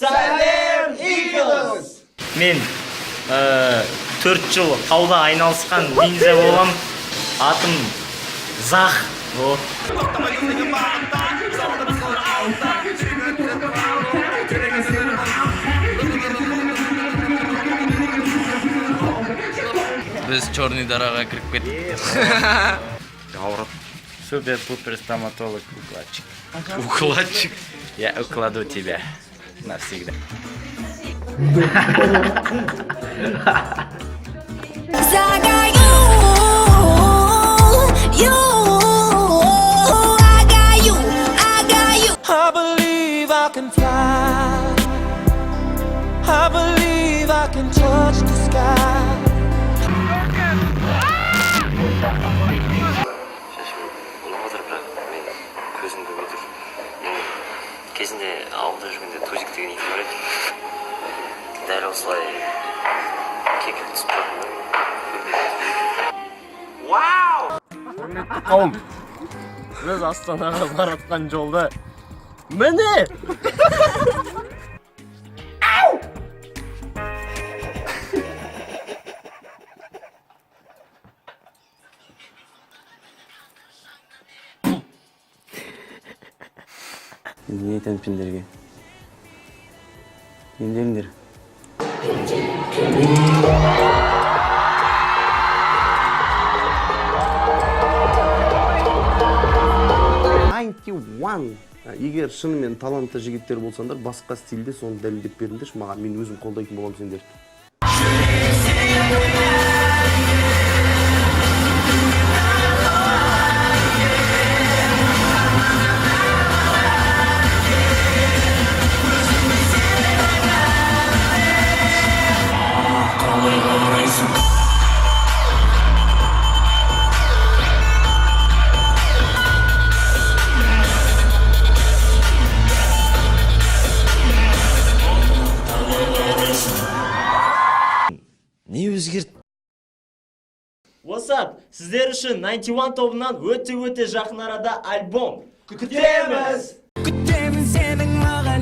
Сәлем, Eagles! Мен 4 жыл тауда айналысқан ниндзя болам. Атым Зах. О. Біз черный дыраға кіріп кеттік. Супер-пупер стоматолог укладчик. Укладчик. Я укладу тебя навсегда. I got you, you. I got you, I got you. I believe I can fly. I believe I can touch the sky. Шашым ұнап жатыр, бірақ мен көзім көрмей тұр. Мен кезінде ауылда жүргенде Тузик деген итім бар еді. Дәл осылай кекіліп түсіп тұратын да. Құрметті қауым, біз Астанаға баратқан жолда, міне. Енді не айтамын сендерге? Емделіңдер. One. Егер шынымен талантты жігіттер болсаңдар, басқа стильде соны дәлелдеп беріңдерші маған, мен өзім қолдайтын боламын сендерді. Не өзгерт? What's up? Сіздер үшін 91 тобынан өте-өте жақын арада альбом. Күтеміз! Күтемін сенің маған.